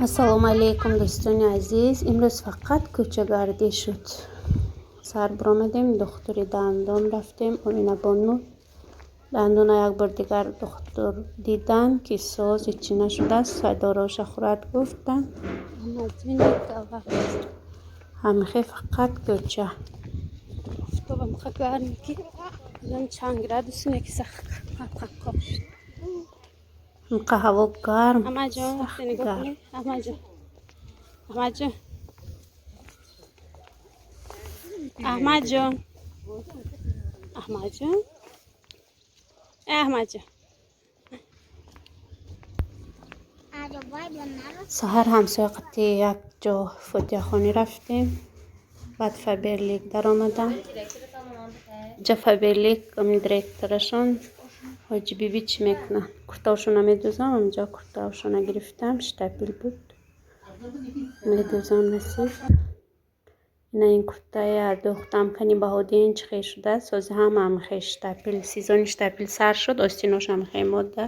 Ассалому алайкум, дӯстони азиз. Имрӯз фақат кӯчагардӣ шуд. Сар биромадем, духтури дандон рафтем, Оминабону. Дандона як бор дигар духтур дидан, ки соз ҳечи нашудааст, дороша хӯрад гуфтанд. Ҳамихе фақат кӯча. Офтобам гарм, ки чанд градуси неки, сахт қоқ шуд. Инқа ҳаво гарм. Аҳмадҷон, нигоҳ кунед. Аҳмадҷон, Аҳмадҷон, Аҳмадҷон, Аҳмадҷон, Аҳмадҷон. Саҳар ҳамсоя қати як ҷо фотиҳахонӣ рафтем. Баъд Фаберлик даромадам. Ҷа Фаберлик директорашон Ҳоҷи Биби чӣ мекунад? Куртаошона медӯзам, ҳамҷо куртаошона гирифтам, штапил буд. Медӯзам, насиб. Ина ин куртая дӯхтам, кани Баҳодин чӣ хел шудааст. Сози ҳама ҳамхел штапил, сезони штапил сар шуд, остинош ҳамхел мода.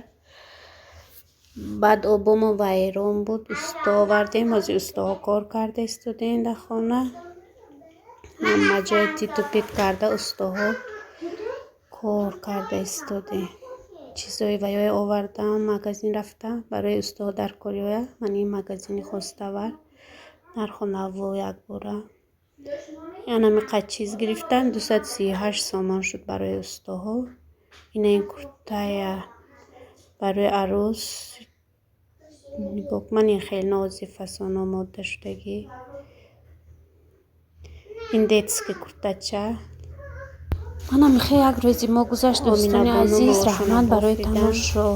Баъд обомо вайрон буд, усто овардем, ҳозир устоҳо кор карда истодем дар хона. Ҳама ҷоя титу пит карда, устоҳо кор карда истодем. Чизои ваёя овардам, магазин рафтам барои устоҳо дар кориоя. Ман ин магазини хоставар нарху наво якбора. Янами қад чиз гирифтам, 238 сомон шуд барои устоҳо. Ина ин куртая барои арӯс. Нигоҳ, ман ин хеле нози фасон омода шудагӣ. Ин детский куртача. Манам хе як рӯзи мо гузашт, дӯстони азиз, раҳмат барои тамошо.